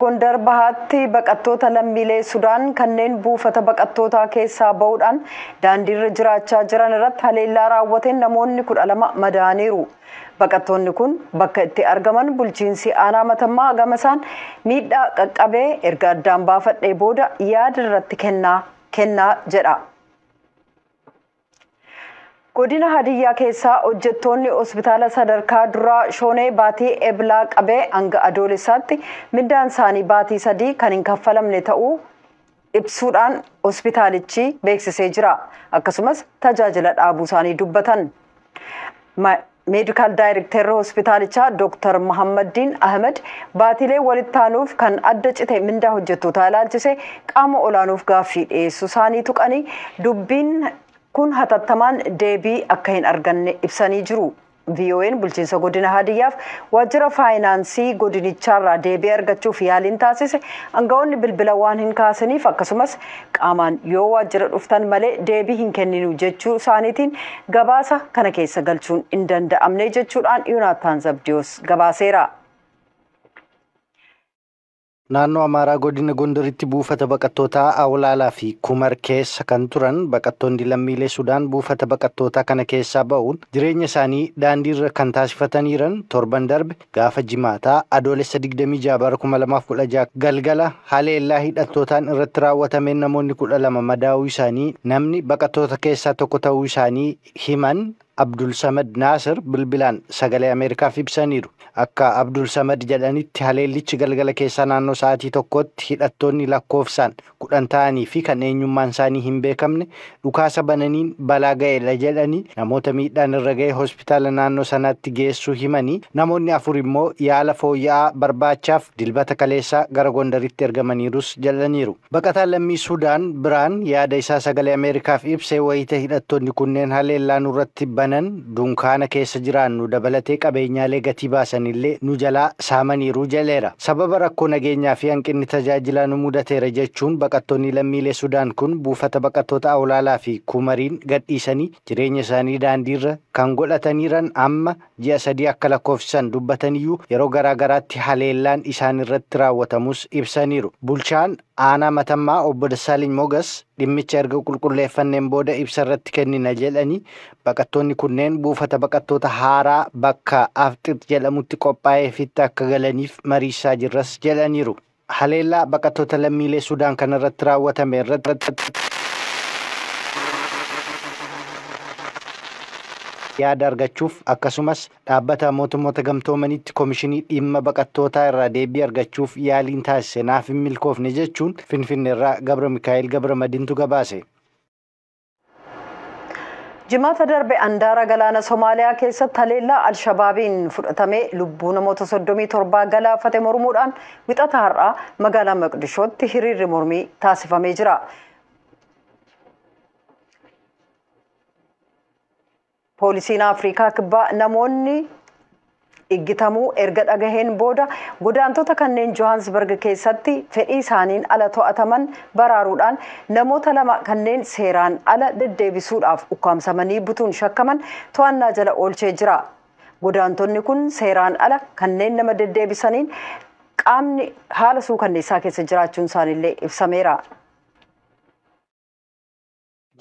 Gondar Bahaatti baqattoota lammiilee Sudaan kanneen buufata baqattootaa keessaa ba'uudhaan daandiirra jiraachaa jiran irratti haleellaa raawwateen namoonni 12 madaa'aniiru. Baqattoonni kun bakka itti argaman bulchiinsi aanaa Matammaa gamasaan miidhaa qaqqabee erga addaan baafadhee booda yaada irratti kennaa jedha. Godina Hadiyyaa keessaa hojjettoonni hospitaala sadarkaa duraa Shoonee baatii Eblaa qabee hanga Adoolessaatti mindaan isaanii baatii 3 kan hin kaffalamne ta'uu ibsuudhaan hospitaalichi beeksisee jira. Akkasumas tajaajila dhaabuu isaanii dubbatan. Meedikaal daayirektarri hospitaalichaa Dr. Muhammaddiin Ahmed baatilee walitti aanuuf kan adda cite mindaa hojjettootaa ilaalchise qaama olaanuuf gaaffii dhiyeessuu isaanii tuqanii dubbiin kun hatattamaan deebii akka hin arganne ibsanii jiru. VOA'n bulchiinsa godina Hadiyyaaf waajjira faayinaansii godinichaarraa deebii argachuuf yaaliin taasise aangawoonni bilbila waan hin kaasaniif akkasumas qaamaan yoo waajjira dhuftan malee deebii hin kenninu jechuu isaaniitiin gabaasa kana keessa galchuun hin danda'amne jechuudhaan Yoonaatan Zabdiyoos gabaaseera. Naannoo Amaaraa godina Gondaritti buufata baqattootaa Awlaalaa fi Kumar keessa kan turan baqattoonni lammiilee Sudaan buufata baqattootaa kana keessaa ba'uun jireenya isaanii daandiirra kan taasifataniiran torban darbe gaafa jimaataa Adoolessa 26 bara 2016 galgala haleellaa hidhattootaan irratti raawwatameen namoonni 12 madaa'uu isaanii namni baqattoota keessaa tokko ta'uu isaanii himan Abdul Samad Naasir bilbilaan sagalee Ameerikaaf ibsaniiru. Akka Abdul Samad jedhanitti haleellichi galgala keessaa naannoo sa'aatii 1tti hidhattoonni lakkoofsaan 10 ta'anii fi kan eenyummaan isaanii hin beekamne dhukaasa bananiin balaa ga'eedha jedhanii namoota miidhaan irra ga'e hospitaala naannoo sanaatti geessuu himanii namoonni 4 immoo yaala fooyya'aa barbaachaaf dilbata kaleessaa gara Gondaritti ergamaniirus jedhaniiru. Baqataan lammii Sudaan biraan yaada isaa sagalee Ameerikaaf ibsee wayita hidhattoonni kunneen haleellaa nurratti banan dunkaana keessa jiraannu dabalatee qabeenyaalee gatii baasanillee nu jalaa saamaniiru jedheera. Sababa rakkoo nageenyaa fi hanqinni tajaajilaa nu mudateera jechuun baqattoonni lammiilee Sudaan kun buufata baqattoota Awlaalaa fi Kumariin gadhiisanii jireenya isaanii daandiirra kan godhataniiran amma ji'a 3 akka lakkoofsisan dubbataniyyuu yeroo garaa garaatti haleellaan isaan irratti raawwatamus ibsaniiru. Bulchaan aanaa Matammaa obbo Dassaaliny Mogas dhimmicha erga qulqulleeffanneen booda ibsa irratti kennina jedhanii baqattoonni kunneen buufata baqattoota haaraa bakka Afxit jedhamutti qophaa'eefitti akka galaniif mariisaa jirras jedhaniiru. Haleellaa baqattoota lammiilee Sudaan kanarratti raawwatame irratti yaada argachuuf akkasumas dhaabbata mootummoota gamtoomanitti komishinii dhimma baqattootaa irraa deebii argachuuf yaaliin taasise naaf hin milkoofne jechuun Finfinneerraa Gabra Mikaa'el Gabra Madintu gabaase. Jimaata darbe andaara galaana Somaaliyaa keessatti haleellaa Alshabaabiin fudhatamee lubbuu namoota 37 galaafate mormuudhaan wixata har'aa magaalaa Moqdishootti hiriirri mormii taasifamee jira. Poolisiin Afrikaa kibbaa namoonni iggitamuu erga dhagaheen booda godaantota kanneen Johannesburg keessatti fedhii isaaniin ala to'ataman baraaruudhaan namoota 2 kanneen seeraan ala deddeebisuudhaaf ukkaamsamanii butuun shakkaman to'annaa jala oolchee jira. Godaantonni kun seeraan ala kanneen nama deddeebisaniin qaamni haala suukanneessaa keessa jiraachuun isaaniillee ibsameera.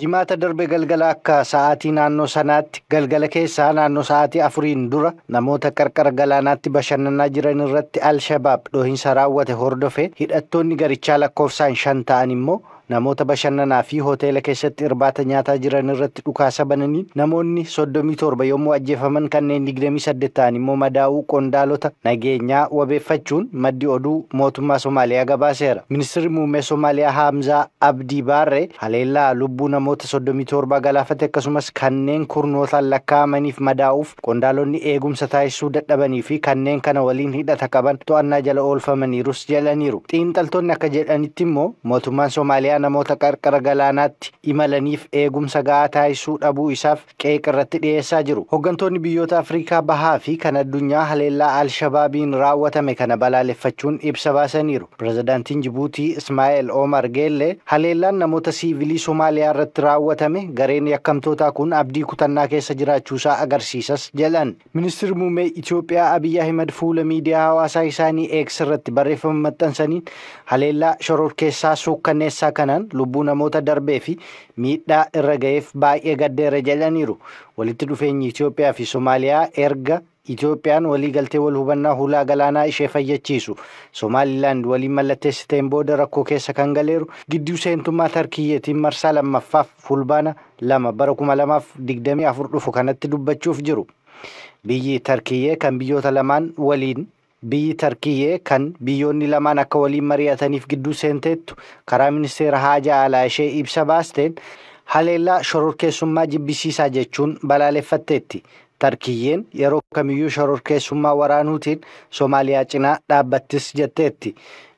Jimaata darbe galgala akka sa'aatii naannoo sanaatti galgala keessaa naannoo sa'aatii 4 dura namoota qarqara galaanaatti bashannanaa jiran irratti Alshabaab dhohiinsa raawwate hordofee hidhattoonni garichaa lakkoofsaan 5 ta'an immoo namoota bashannanaa fi hoteela keessatti irbaata nyaataa jiran irratti dhukaasa bananii namoonni 37 yommuu ajjeefaman kanneen 28 ta'an immoo madaa'uu qondaalota nageenyaa wabeeffachuun maddi oduu mootummaa Somaaliyaa gabaaseera. Ministeerri muummee Somaaliyaa Hamzaa Abdii Baarree haleellaa lubbuu namoota 37 galaafate akkasumas kanneen kurnootaan lakkaa'amaniif madaa'uuf qondaalonni eegumsa taasisuu dadhabanii fi kanneen kana waliin hidhata qaban to'annaa jala oolfamaniirus jedhaniiru. Xiinxaltoonni akka jedhanitti immoo mootummaan Somaaliyaa namoota qarqara galaanaatti imalaniif eegumsa gahaa taasisuu dhabuu isaaf qeeqa irratti dhiyeessaa jiru. Hooggantoonni biyyoota Afrikaa bahaa fi kan addunyaa haleellaa Alshabaabiin raawwatame kana balaaleffachuun ibsa baasaniiru. Pirezidaantiin Jibuutii Ismaa'eel Omar Geellee haleellaan namoota siivilii Somaaliyaa irratti raawwatame gareen yakkamtootaa kun abdii kutannaa keessa jiraachuusaa agarsiisas jedhan. Ministeerri muummee Itoophiyaa Abiyyi Ahimad fuula miidiyaa hawaasaa isaanii X irratti barreeffama maxxansaniin haleellaa shororkeessaa suukkanneessaa kanaan lubbuu namoota darbee fi miidhaa irra ga'eef baay'ee gaddeera jedhaniiru. Walitti dhufeenyi Itoophiyaa fi Somaaliyaa erga Itoophiyaan waliigaltee wal hubannaa hulaa galaanaa ishee fayyachiisu Somaalilaand waliin mallatteessiteen booda rakkoo keessa kan galeeru gidduu seentummaa Tarkiyyeetiin marsaa lammaffaaf fulbaana 2 bara 2024 dhufu kanatti dubbachuuf jiru. Biyyi Tarkiyyee kan biyyoota lamaan waliin Biyyi Tarkiyyee kan biyyoonni lamaan akka waliin mari'ataniif gidduu seenteettu karaa ministeera haajaa alaa ishee ibsa baasteen haleellaa shororkeessummaa jibbisiisaa jechuun balaaleffatteetti. Tarkiyyeen yeroo kamiyyuu shororkeessummaa waraanuutiin Somaaliyaa cinaa dhaabbattis jetteetti.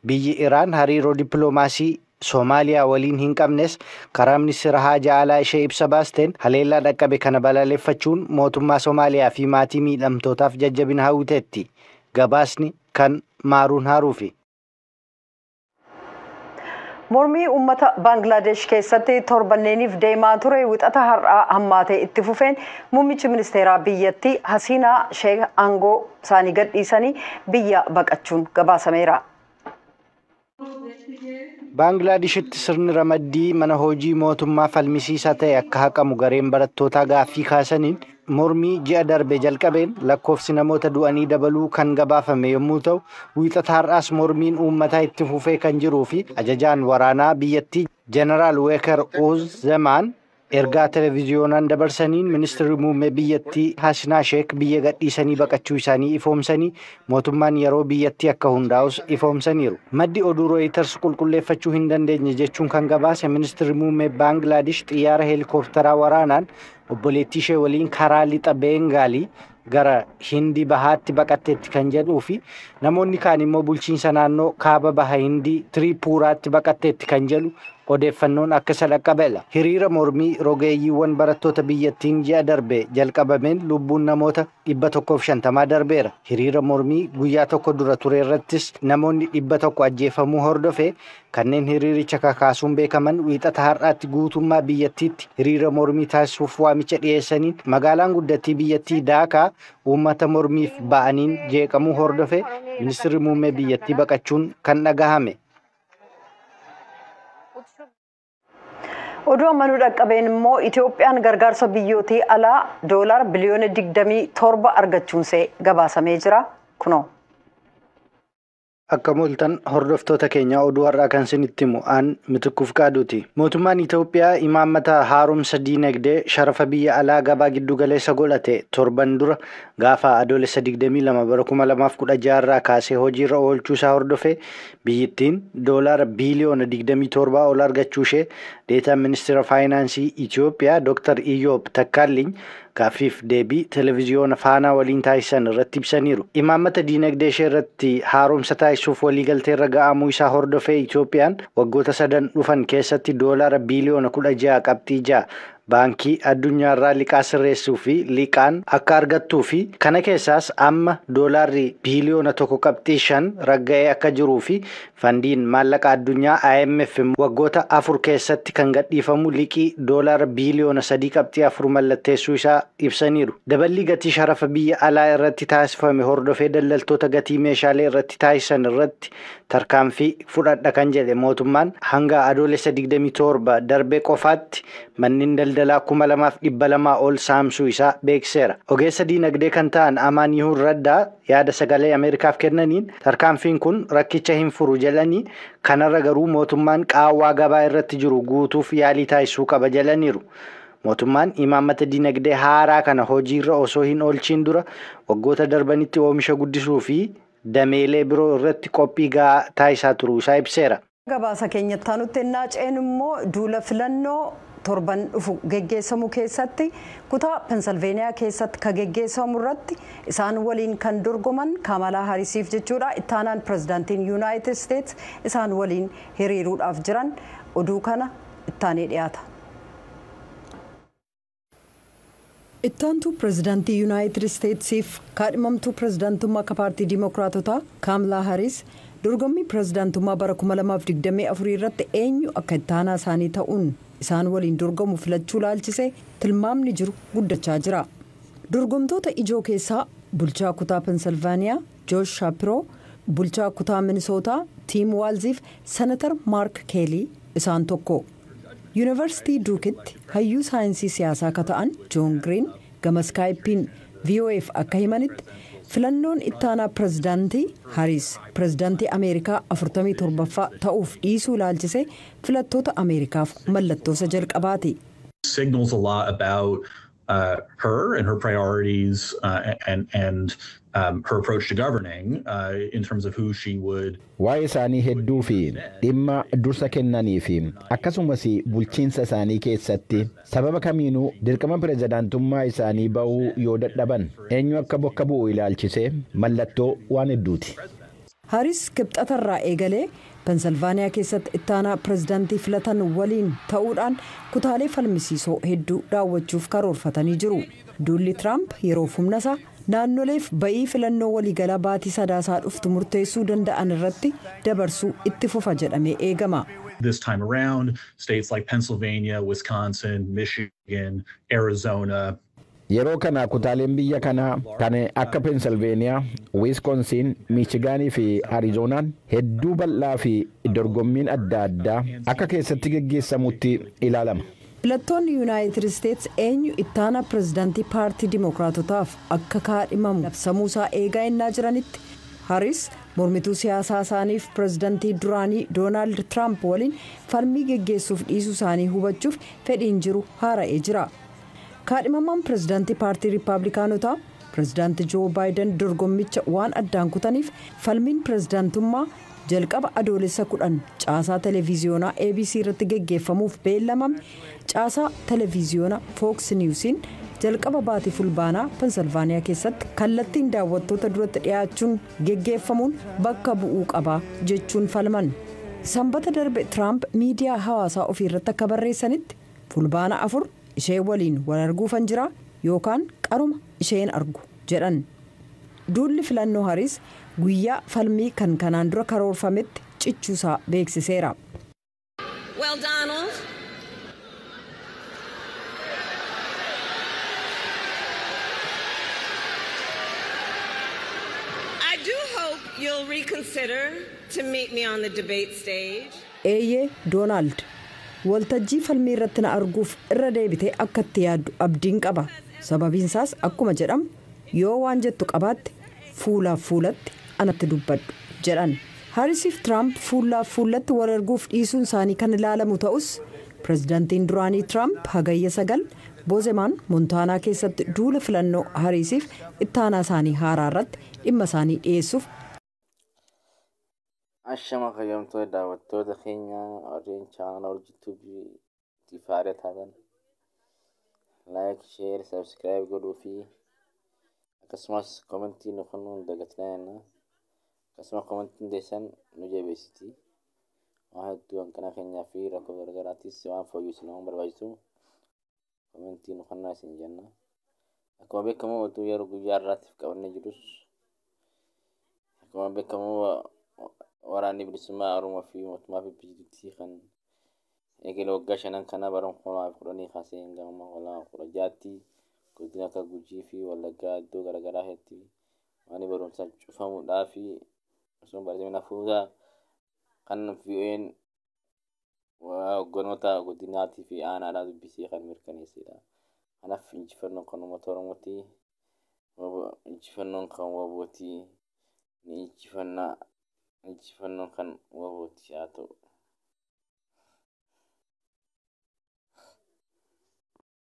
Biyyi Iraan hariiroo dippiloomaasii Somaaliyaa waliin hin qabnes karaa ministeera haajaa alaa ishee ibsa baasteen haleellaa dhaqqabe kana balaaleffachuun mootummaa Somaaliyaa fi maatii miidhamtootaaf jajjabina hawwiteetti. Gabaasni kan Maaruun Haaruufi. Mormii uummata Baangilaadesh keessatti torbanneeniif deemaa ture wixata har'aa hammaatee itti fufeen muummichi ministeeraa biyyattii Hasiinaa Sheek aangoo isaanii gadhiisanii biyya baqachuun gabaasameera. Baanglaadeshitti sirni ramaddii mana hojii mootummaa falmisiisaa ta'e akka haqamu gareen barattootaa gaaffii kaasaniin mormii ji'a darbe jalqabeen lakkoofsi namoota du'anii dabaluu kan gabaafame yommuu ta'u, wiixata har'aas mormiin uummataa itti fufee kan jiruu fi ajajaan waraanaa biyyattii Jeneraal Weeker Oz-Zemaan ergaa televiziyoonaan dabarsaniin ministeerri muummee biyyattii Hasinaa Sheek biyya gadhiisanii baqachuu isaanii ifoomsanii mootummaan yeroo biyyattii akka hundaa'us ifoomsaniiru. Maddi oduu Reuters qulqulleeffachuu hin dandeenye jechuun kan gabaase ministeerri muummee Baangilaadesh xiyyaara heelikooftaraa waraanaan obboleettii ishee waliin karaa lixa Beengaalii gara Hindii bahaatti baqatteetti kan jedhuu fi namoonni kaan immoo bulchiinsa naannoo kaaba baha Hindii Tiriipuuraatti baqatteetti kan jedhu odeeffannoon akka isa dhaqqabeela. Hiriira mormii rogeeyyiiwwan barattoota biyyattiin ji'a darbe jalqabameen lubbuun namoota 150 darbeera. Hiriira mormii guyyaa tokko dura ture irrattis namoonni 100 ajjeefamuu hordofee kanneen hiriiricha kakaasuun beekaman wiixata har'aatti guutummaa biyyattiitti hiriira mormii taasisuuf waamicha dhiyeessaniin magaalaan guddattii biyyattii Daakaa uummata mormiif ba'aniin jeeqamuu hordofee ministeerri muummee biyyattii baqachuun kan dhagahame. Oduu ammanuu dhaqqabeen immoo Itoophiyaan gargaarsa biyyootii alaa doolaara biliyoona 27 argachuunsee gabaasamee jira. Kunoo. Akka mul'atan hordoftoota keenya oduu har'aa kan isinitti himu aan Mitikkuuf Qaaduuti. Mootummaan Itoophiyaa imaammata haaromsa diinagdee sharafa biyya alaa gabaa giddu galeessa godhate torban dura gaafa adoolessa 22 bara 2016 irraa kaasee hojiirra oolchuu isaa hordofee biyyittiin doolaara biiliyoona 27 ol argachuu ishee deetaan ministeera faayinaansii Itoophiyaa Dr. Iyoob Takkaalliin gaaffiif deebii televiziyoona Faanaa waliin taasisan irratti ibsaniiru. Imaammata diinagdee ishee irratti haaromsa taasisuuf waliigaltee irra ga'amuu isaa hordofee Itoophiyaan waggoota sadan dhufan keessatti doolaara biiliyoona 16.6 baankii addunyaarraa liqaa sirreessuu fi liqaan akka argattuu fi kana keessaas amma doolaarri biiliyoona 1.5 ragga'ee akka jiruu fi fandiin maallaqa addunyaa IMF waggoota 4 keessatti kan gadhiifamu liqii doolaara biiliyoona 3.4 mallatteessuu isaa ibsaniiru. Daballi gatii sharafa biyya alaa irratti taasifame hordofee daldaltoota gatii meeshaalee irratti taasisan irratti tarkaanfii fudhadha kan jedhe mootummaan hanga adoolessa 27 darbe qofaatti manneen daldalaa 2200 ol saamsuu isaa beeksiseera. Ogeessa diinagdee kan ta'an Amaan Yihuun Raddaa yaada sagalee Ameerikaaf kennaniin tarkaanfiin kun rakkicha hin furu jedhanii kanarra garuu mootummaan qaawwaa gabaa irratti jiru guutuuf yaalii taasisuu qaba jedhaniiru. Mootummaan imaammata diinagdee haaraa kana hojiirra osoo hin oolchiin dura waggoota darbanitti oomisha guddisuu fi dameelee biroo irratti qophii gahaa taasisaa turuu isaa ibseera. Gabaasa keenyatti aanutti ennaa ceenu immoo duula filannoo Torban dhufu geggeessamu keessatti kutaa Pensilveeniyaa keessatti ka geggeessamu irratti isaan waliin kan dorgoman Kaamalaa Harisiif jechuudha. Ittaanaan pirezidaantiin Yuunaayitid Isteets isaan waliin hiriiruudhaaf jiran oduu kana ittaanee dhiyaata. Ittaantuu pirezidaantii Yuunaayitid Isteetsiif kaadhimamtuu pirezidaantummaa akka paartii Dimookiraatotaa Kaamalaa Haris dorgommii pirezidaantummaa bara 2024 irratti eenyu akka ittaanaa isaanii ta'uun isaan waliin dorgomu filachuu laalchisee tilmaamni jiru guddachaa jira. Dorgomtoota ijoo keessaa bulchaa kutaa Pensilvaaniyaa Joosh Shaapiroo, bulchaa kutaa Minisootaa Tiim Waalziif Senatar Maark Keelii isaan tokko. Yuunivarsiitii Duukitti hayyuu saayinsii siyaasaa akka ta'an Joon Giriin gama Iskaayippiin VOAf akka himanitti filannoon ittaanaa pirezidaantii Hariis pirezidaantii Ameerikaa 47ffaa ta'uuf dhiisuu ilaalchisee filattoota Ameerikaaf mallattoo isa jalqabaati. Signals a lot about her and her priorities and her approach to governing in terms of who she would. Waa'ee isaanii hedduu fi dhimma dursa kennanii fi akkasumas bulchiinsa isaanii keessatti sababa kamiinuu dirqama pirezidaantummaa isaanii ba'uu yoo dadhaban eenyu akka bakka bu'u ilaalchisee mallattoo waan hedduuti. Haris kibxatarraa eegalee Pensilvaaniyaa keessatti ittaanaa pirezidaantii filatan waliin ta'uudhaan kutaalee falmisiisoo hedduu daawwachuuf karoorfatanii jiru. Duulli Tiraamp yeroo humna isaa naannoleef ba'ii filannoo waliigalaa baatii sadaasaa dhuftu murteessuu danda'an irratti dabarsuu itti fufa jedhamee eegama. This time around, states like Pennsylvania, Wisconsin, Michigan, Arizona. Yeroo kana kutaaleen biyya kanaa kan akka Pensilveeniyaa, Wiiskonsiin, Miichigaanii fi Arizoonaan hedduu bal'aa fi dorgommiin adda addaa akka keessatti geggeessamutti ilaalama. Filattoonni Yuunaayitid Isteets eenyu ittaanaa pirezidaantii paartii Dimookiraatotaaf akka kaadhimamu labsamuusaa eegaa innaa jiranitti Haris mormituu siyaasaa isaaniif pirezidaantii duraanii Doonaald Tiraamp waliin falmii geggeessuuf dhiisuu isaanii hubachuuf fedhiin jiru haara'ee jira. Kaadhimamaan pirezidaantii paartii Riippaabilikaanotaa pirezidaantii Joo Baayiden dorgommicha waan addaan kutaniif falmiin pirezidaantummaa jalqaba adoolessa 10 caasaa televiziyoonaa ABC irratti geggeeffamuuf beellamame caasaa televiziyoonaa Fox Newsiin jalqaba baatii fulbaanaa Pensilvaaniyaa keessatti kallattiin daawwattoota duratti dhiyaachuun geggeeffamuun bakka bu'uu qaba jechuun falman. Sanbata darbe Tiraamp miidiyaa hawaasaa ofii irratti akka barreessanitti fulbaana 4 ishee waliin wal arguufan jira yookaan qaruma isheen argu jedhan. Duulli filannoo Haris guyyaa falmii kan kanaan dura karoorfametti cichuusaa beeksiseera. Well, Donald, I do hope you'll reconsider to meet me on the debate stage. Eeyyee Doonaald, waltajjii falmii irratti na arguuf irra deebitee akka itti yaaddu abdiin qaba. Sababiinsaas akkuma jedhamu yoo waan jettu qabaatte fuulaaf fuulatti anatti dubbadhu jedhan. Harisiif Tiraamp fuulaaf fuulatti wal arguuf dhiisuun isaanii kan ilaalamu ta'us pirezidaantiin duraanii Tiraamp hagayya 9 Bozemaan Montaanaa keessatti duula filannoo Harisiif ittaanaa isaanii haaraa irratti dhimma isaanii dhiyeessuuf. Ashama kabajamtoota daawwattoota keenya warreen chaanala hojjetuu fi taatan like, share, subscribe godhuu fi akkasumas komentii nu kennuun dagatinaa. Akkasuma komentiin teessan nu jabeessiti. Waan hedduu hanqina keenyaa fi rakkoo garagaraattis waan fooyyessu nama barbaachisu komentii nu kennaa isin jenna. Akkuma beekamu oduu yeroo guyyaa har'aatiif qabannee jirus akkuma beekamu waraanni bilisummaa Oromoo fi mootummaa fi kan eegale waggaa 5 kana bara 2010 kaasee hanga 2016tti godina akka Gujii fi Wallaggaa iddoo garaagaraa hedduu waan barumsaa cufamuudhaa fi osoo baratanii hafuuta kan VOA'n hogganoota godinaatii fi aanaadhaa dubbisee kan mirkaneessedha. Kanaaf injifannoon kan uummata Oromooti. Injifannoon kan WBOti. Ni injifannaa. Injifannoon kan WBOti haa ta'u.